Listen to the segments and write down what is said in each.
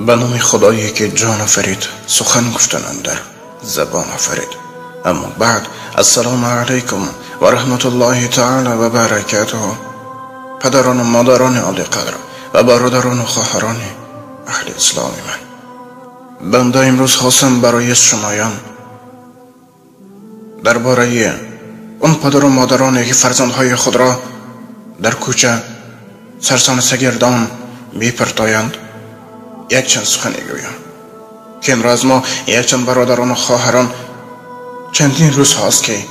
به نام خدایی که جان آفرید، سخن گفتن در زبان آفرید. اما بعد، السلام علیکم و رحمت الله تعالی و برکاته. پدران و مادران عالی قدر و برادران و خواهران اهل اسلام من، بنده امروز خواستم برای شمایان درباره اون پدر و مادرانی که فرزندهای خود را در کوچه سرسان سگردان میپرتایند یک چند سخن گویم که امروز ما یک چند برادران و خواهران چندین روز هاست که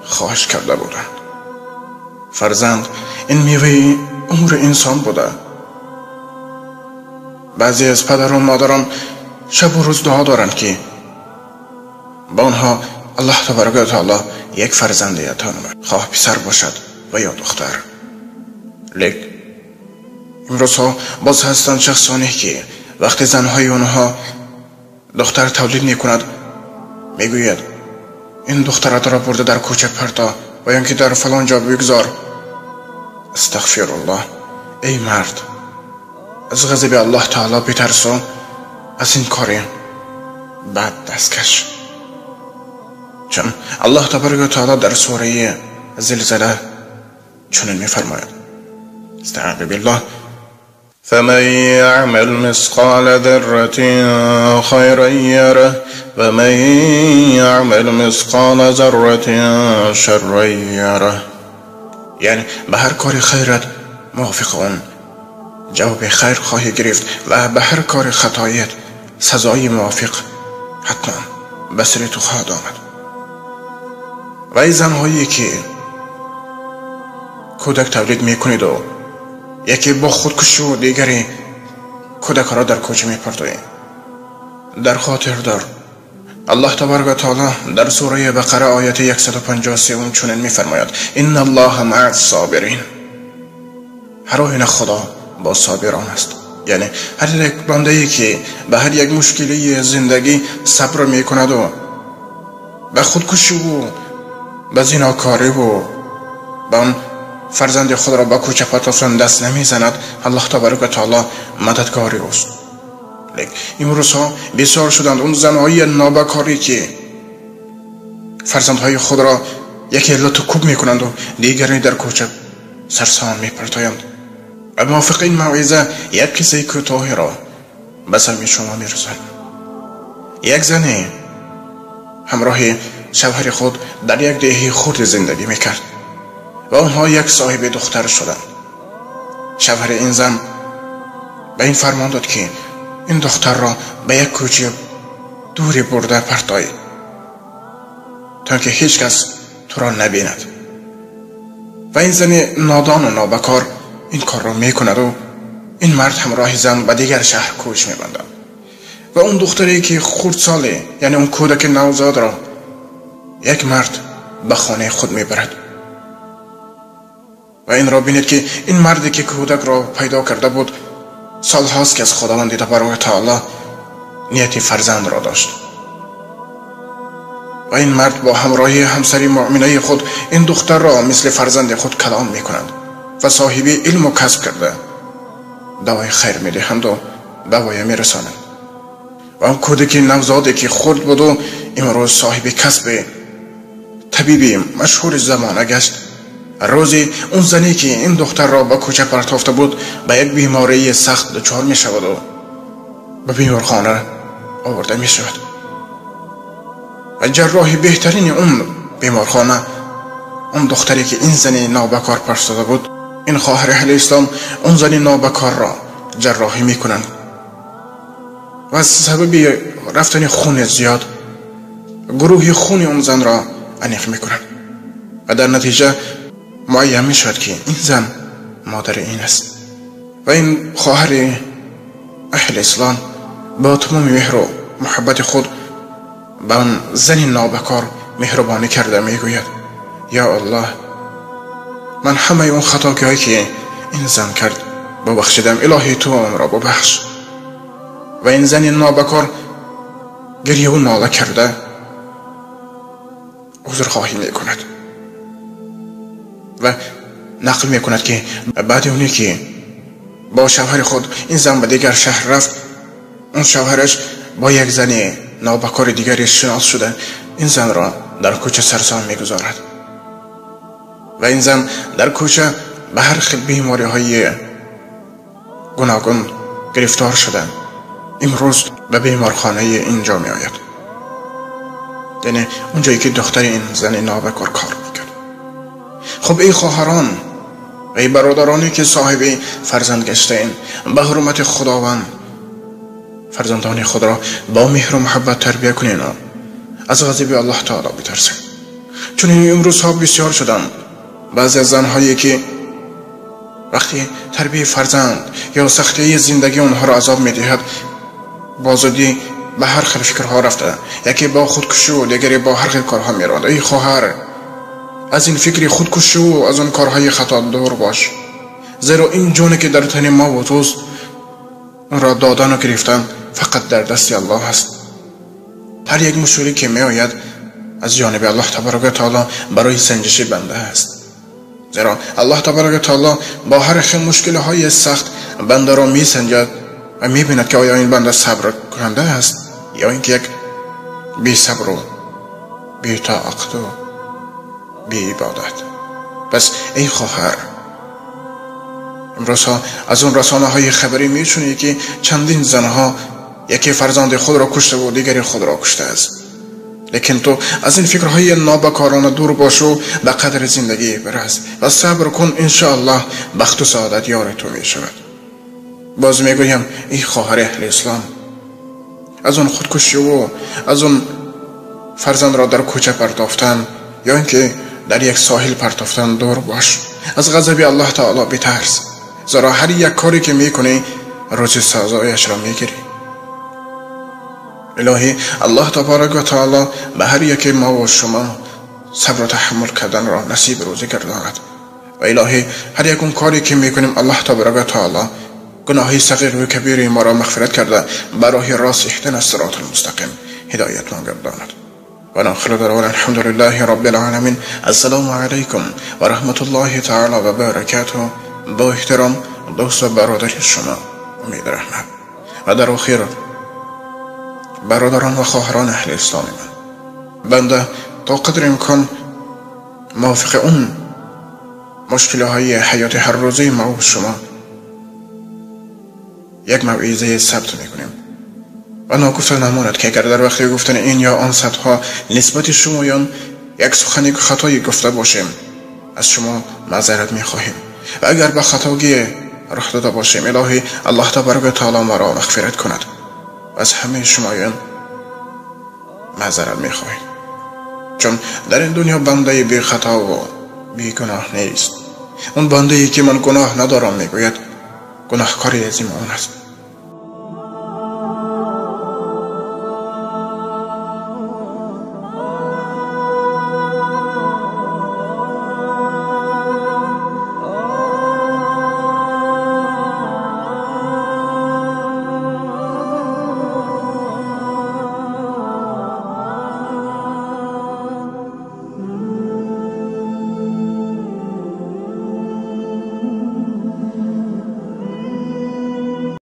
خواهش کرده بودند. فرزند این میوه عمر انسان بوده. بعضی از پدر و مادران شب و روز دعا دارند که با آنها الله تبارک و تعالی یک فرزند عطا نماید، خواه پسر باشد و یا دختر. لیک امروزها باز هستند شخصانی که وقتی زنهای آنها دختر تولید میکند میگوید این دخترت را برده در کوچه پرتا و یا اینکه در فلان جا بگذار. استغفر الله. ای مرد، از غضب الله تعالی بترس و از این کار بد دست کش، چون الله تبارک و تعالی در سوره زلزله چنین میفرماید: استعاذ بالله، فمن يعمل مثقال ذرة خيرا يره ومن يعمل مثقال ذرة شرا يره. یعنی به هر کار خیرت موافق اون جواب خیر خواهی گرفت و به هر کار خطایت سزای موافق حتما به سر تو خواهد آمد. و ای زنهایی که کودک تولید میکنید و یکی با خودکشی و دیگری کودک را در کوچه میپرتوید، در خاطر دار الله تبارک و تعالی در سوره بقره آیت 153 چنین میفرماید: ان الله مع الصابرین. هر آینه خدا با صابران است. یعنی هر یک بنده ای که به هر یک مشکلی زندگی صبر میکند و به خودکشی و به زناکاری و به آن فرزند خود را به کوچه پرتافتن دست نمیزند، الله تبارک و تعالی مددگار اوست. لیک امروزها بسیار شدند اون زنهای نابکاری که فرزندهای خود را یکی لط و کوب میکنند و دیگری در کوچه سرسان میپرتایند. و موافق این موعظه یک قصه کوتاهی را به سمع شما میرسانم. یک زنی همراه شوهر خود در یک دیه خرد زندگی میکرد و آنها یک صاحب دختر شدند. شوهر این زن به این فرمان داد که این دختر را به یک کوچه دوری برده پرتایی تا که هیچ کس تو را نبیند. و این زن نادان و نابکار این کار را میکند و این مرد همراه زن به دیگر شهر کوچ میبندد و اون دختری که خردساله، یعنی اون کودک نوزاد را یک مرد به خانه خود میبرد. و این را بینید که این مردی که کودک را پیدا کرده بود سالهاست که از خداوند تبارک و تعالی نیت فرزند را داشت. و این مرد با همراهی همسر مؤمنه خود این دختر را مثل فرزند خود کلام میکنند و صاحب علم و کسب کرده دوای خیر میدهند و دوای میرسانند. و آن کودک نوزادی که خرد بود و امروز صاحب کسب طبیبی مشهور زمانه گشت، روزی اون زنی که این دختر را به کوچه پرتافته بود به یک بیماری سخت دچار می شود و به بیمارخانه آورده می شود و جراح بهترین اون بیمارخانه اون دختری که این زن نابکار پرستاده بود، این خواهر اهل اسلام اون زن نابکار را جراحی می کنند و از سبب رفتن خون زیاد گروه خون اون زن را انیق می کنند و در نتیجه معین می شود که این زن مادر این است. و این خواهر اهل اسلام با تمام مهر و محبت خود به آن زن نابکار مهربانی کرده میگوید: یا الله، من همه اون خطاهایی که این زن کرد ببخشیدم، الهی تو آن را ببخش. و این زن نابکار گریه و ناله کرده عذرخواهی میکند و نقل میکند که بعد اونی که با شوهر خود این زن به دیگر شهر رفت، اون شوهرش با یک زن نابکار دیگری شناس شده این زن را در کوچه سرسام میگذارد و این زن در کوچه به هر خیل بیماری های گوناگون گرفتار شده. امروز به بیمارخانه اینجا می آید، یعنی اونجایی که دختر این زن نابکار کار میکرد. خب ای خواهران، ای برادرانی که صاحب فرزند گشته این، به حرمت خداوند فرزندان خود را با مهر و محبت تربیه کنین و از غضب الله تعالی بترسین. چون این امروزها بسیار شدن بعضی از زنهایی که وقتی تربیه فرزند یا سختی زندگی اونها را عذاب میدهد، با زودی به هر خیل فکرها رفته، یکی با خودکشی و دیگری با هر خیل کارها میرود. ای خواهر، از این فکر خودکشی و از اون کارهای خطا دور باش، زیرا این جانی که در تن ما و توست اون را دادن و گرفتن فقط در دست الله است. هر یک مشوری که می آید از جانب الله تبارک و تعالی برای سنجش بنده است، زیرا الله تبارک و تعالی با هر خیل مشکل های سخت بنده را می سنجد و می بیند که آیا این بنده صبر کننده است یا اینکه یک بی صبر و بی طاقت و بی عبادت. پس ای خواهر، امروزها از اون رسانه های خبری میشونی که چندین زنها یکی فرزند خود را کشته و دیگری خود را کشته است، لیکن تو از این فکرهای نابکارانه دور باش و به قدر زندگی برس و صبر کن، انشاءالله بخت و سعادت یار تو می شود. باز میگویم ای خواهر اهل اسلام، از اون خودکشی و از اون فرزند را در کوچه پرتافتن یا اینکه در یک ساحل پرتافتن دور باش. از غضب الله تعالی بترس، زیرا هر یک کاری که میکنی روز سزایش را میگیری. الهی الله تبارک و تعالی به هر یک ما و شما صبر و تحمل کردن را نصیب روزی گرداند و الهی هر یک اون کاری که میکنیم الله تبارک و تعالی گناهی صغیر و کبیر ما را مغفرت کرده برای راست اهدنا الصراط المستقیم هدایت ما گرداند. و آخر دعوانا الحمد لله رب العالمین. السلام علیکم و رحمت الله تعالی و برکاته. با احترام دوست و برادر شما امید رحمت. و در آخر برادران و خواهران اهل اسلام من، بنده تا قدر امکان موافق اون مشکل های حیات هر روزه ما و شما یک موعظه ثبت میکنیم و ناگفته نماند که اگر در وقت گفتن این یا آن ثبت ها نسبت شمایان یک سخنی خطایی گفته باشیم از شما معذرت میخواهیم و اگر به خطاگی راه داده باشیم الهی الله تبارک و تعالی ما را مغفرت کند و از همه شمایان معذرت میخواهیم، چون در این دنیا بنده بی خطا و بی گناه نیست. اون بنده ای که من گناه ندارم میگوید گناهکاری عظیم آن است.